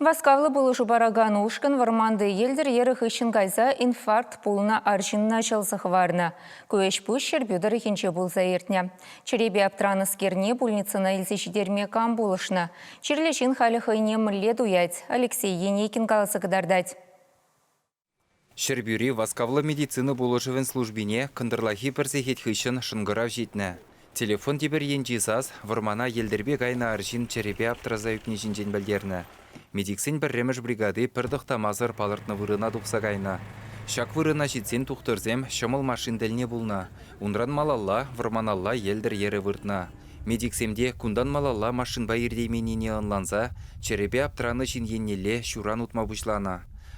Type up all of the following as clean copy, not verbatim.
Васкавлӑ пулӑшу паракан ушкӑн вӑрманти йӗлтӗр йӗрӗ хыҫҫӑн кайса инфаркт пулнӑ арҫынна ҫӑлса хӑварнӑ. Ку ӗҫ-пуҫ Ҫӗрпӳ тӑрӑхӗнче пулса иртнӗ. Чӗрепе аптранӑскерне пульницӑна илсе ҫитерме кам пулӑшнӑ? Чирлӗ ҫын халӗ хӑйне мӗнле туять? Алексей Енейкин каласа кӑтартать. Ҫӗрпӳри васкавлӑ медицина пулӑшӑвӗн службине кӑнтӑрлахи пӗр сехет хыҫҫӑн шӑнкӑрав ҫитнӗ. Телефон тепӗр енчи сас вӑрмана йӗлтӗрпе кайнӑ арҫын чӗрепе аптраса ӳкни ҫинчен пӗлтернӗ. Медиксен пӗрремӗш бригади пӗр тӑхтамасӑр палӑртнӑ вырӑна тухса кайнӑ. Ҫак вырӑна ҫитсен тухтӑрсем ҫӑмӑл машин тӗлне пулнӑ. Унран малалла вӑрманалла йӗлтӗр йӗрӗ выртнӑ. Медиксем те кунтан малалла машинпа иртейменнине ӑнланса чӗрепе аптранӑ ҫын еннелле ҫуран утма пуҫланӑ.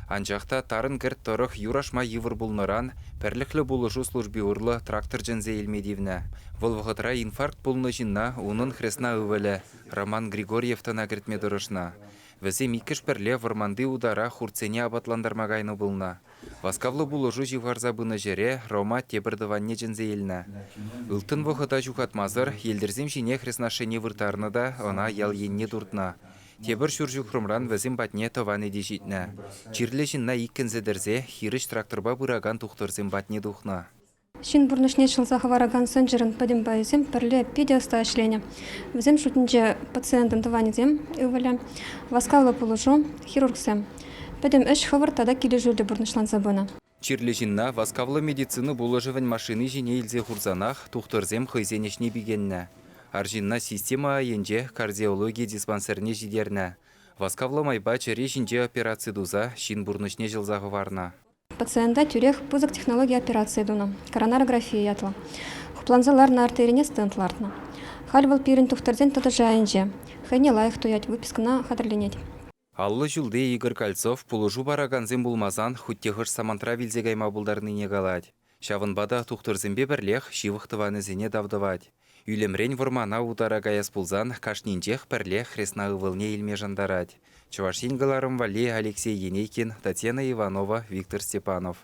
Анчах та тарӑн кӗрт тӑрӑх юр ашма йывӑр пулнӑран пӗрлӗхлӗ пулӑшу служби урлӑ трактор чӗнсе илме тивнӗ. Вӑл вӑхӑтра инфаркт пулнӑ ҫынна унӑн хресна ывӑлӗ Роман Григорьев тӑна кӗртме тӑрӑшнӑ. Вӗсем иккӗш пӗрле вӑрманти утара хуртсене апатлантарма кайнӑ пулнӑ. Васкавлӑ пулӑшу ҫывхарса пынӑ ҫӗре Рома тепӗр тӑванне чӗнсе илнӗ. Ылтӑн вӑхӑта ҫухатмасӑр йӗлтӗрсем ҫине хреснашшӗне вырттарнӑ та ӑна ял енне туртнӑ. Тепӗр ҫур ҫухрӑмран вӗсем патне тӑванӗ те ҫитнӗ. Чирлӗ ҫынна иккӗн сӗтӗрсе хирӗҫ тракторпа пыракан тухтӑрсем патне тухнӑ. Ҫын пурнӑҫне ҫӑлса хӑваракан сӑнчӑрӑн пӗтӗм пайӗсем пӗрле питӗ ӑста ӗҫленӗ. Вӗсем шутӗнче пациентӑн тӑванӗсем, ывӑлӗ, васкавлӑ пулӑшу, хирургсем. Пӗтӗм ӗҫ хӑвӑрт тата килӗшӳллӗ пурнӑҫланса пынӑ. Чирлӗ ҫынна васкавлӑ медицина пулӑшӑвӗн машини ҫине илсе хурсанах тухтӑрсем хӑйсен ӗҫне пикеннӗ. Арҫынна система айӗнче кардиологи диспансерне ҫитернӗ. Васкавлӑ майпа чӗре ҫинче операци туса ҫын пурнӑҫне ҫӑлса хӑварнӑ. Пациента тӳрех пысӑк технологи операцийӗ тунӑ, коронарография ятлӑ. Хупланса ларнӑ артерине стенд лартнӑ. Халь вӑл пирӗн тухтӑрсен тӑтӑшӗ айӗнче. Хӑйне лайӑх туять, выпискӑна хатӗрленет. 50 ҫулти Игорь Кольцов пулӑшу паракансем пулмасан хуть те хӑш самантра вилсе кайма пултарнине калать. Ҫавӑнпа та тухтӑрсемпе пӗрлех ҫывӑх тӑванӗсене тав тӑвать. Ӳлӗмрен вӑрмана утара каяс пулсан кашнинчех пӗрле хресна ывӑлне илме шантарать. Чӑваш Ен кӑларӑм валли Алексей Енейкин, Татьяна Иванова, Виктор Степанов.